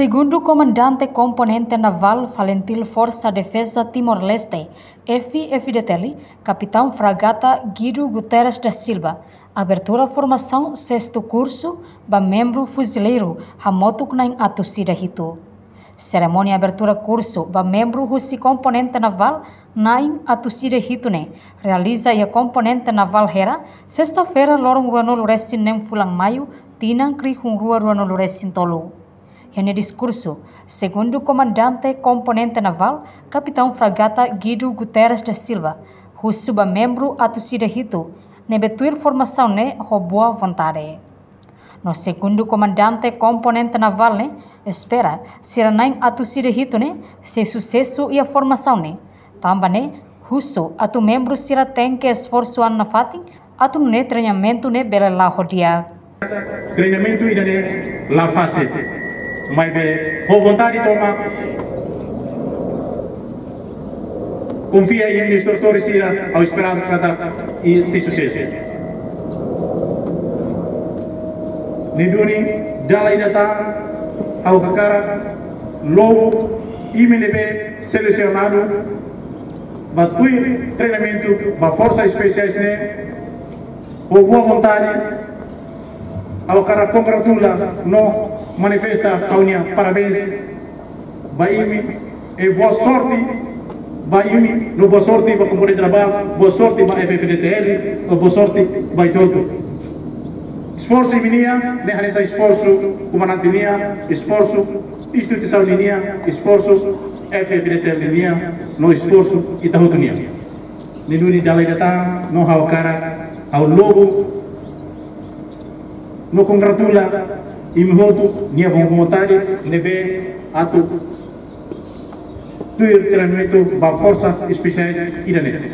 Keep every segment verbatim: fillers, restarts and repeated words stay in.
Segundu Komandante Komponente Navál Falintil Forsa Defeza Timor-Leste, F-FDTL, Kapitaun Fragata Guido Guterres da Silva, abertura formasaun sestu kursu ba membru fuzileiru hamutuk na'in atus ida hitu. Serimónia abertura kursu ba membru husi Komponente Navál na'in atus ida hitu ne'e realiza iha Komponente Navál Hera, sesta-feira, loron ruanulu resin neen fulan Maiu, tinan rihun rua ruanulu resin tolu. Iha nia diskursu, Segundu Komandante Komponente Navál, Kapitaun Fragata Guido Guterres da Silva, husu ba membru atus ida hitu ne'ebé tuir formasaun ne'e ho boa vontade. No Segundu Komandante Komponente Navál ne'e espera sira na'in atus ida hitu ne'e sei susesu iha formasaun ne'e. Tanba ne'e, husu atu membru sira tenke esforsu an nafatin atu nune'e treinamentu ne'e bele la'o ho di'ak. Treinamentu ida-ne'e la fasil. Maibé ho vontade tomak, konfia iha instrutór sira, ha'u esperansa katak sei susesu. Ne'e duni, dala ida tan, ha'u hakarak lobu imi ne'ebé selesionadu ba tuir treinamentu ba Forsa Espesiais ne'e, ho boa vontade, ha'u hakarak kongratula no manifesta ha'u-nia parabéns ba imi, i boa sorte ba imi, no boa sorte ba komponente navál, boa sorte ba F-FDTL, no boa sorte ba ita hotu. Esforsu imi-nian, ne'e hanesan esforsu komandante nian, esforsu instituisaun nian, esforsu F-FDTL nian, no esforsu ita hotu nian. Ne'e duni, dala ida tan, no ha'u hakarak, ha'u lobu no kongratula imi hotu nia boa vontade ne'ebé atu tuir treinamentu ba Forsa Espesiais ida-ne'e.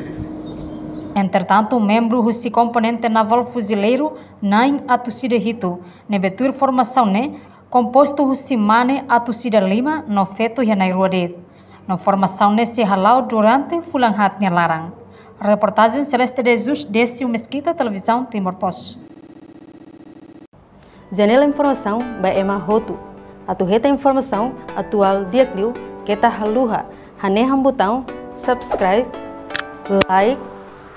Entretantu, membru husi Komponente Navál Fuzileiru na'in atus ida hitu ne'ebé tuir formasaun ne'e kompostu husi mane atus ida lima no feto iha na'in rua de'it. No formasaun ne'e sei hala'o durante fulan haat nia laran. Reportajen Celeste de Jesus, Décio Mesquita, Televizaun Timor Post. Janela informasaun ba ema hotu. Atu hetan informasaun atuál di'ak liu, keta haluha hanehan butaun subscribe, like,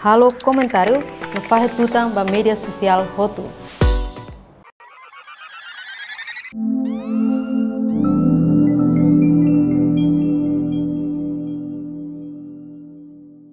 halo komentáriu, no fahe tutan ba média sosiál hotu.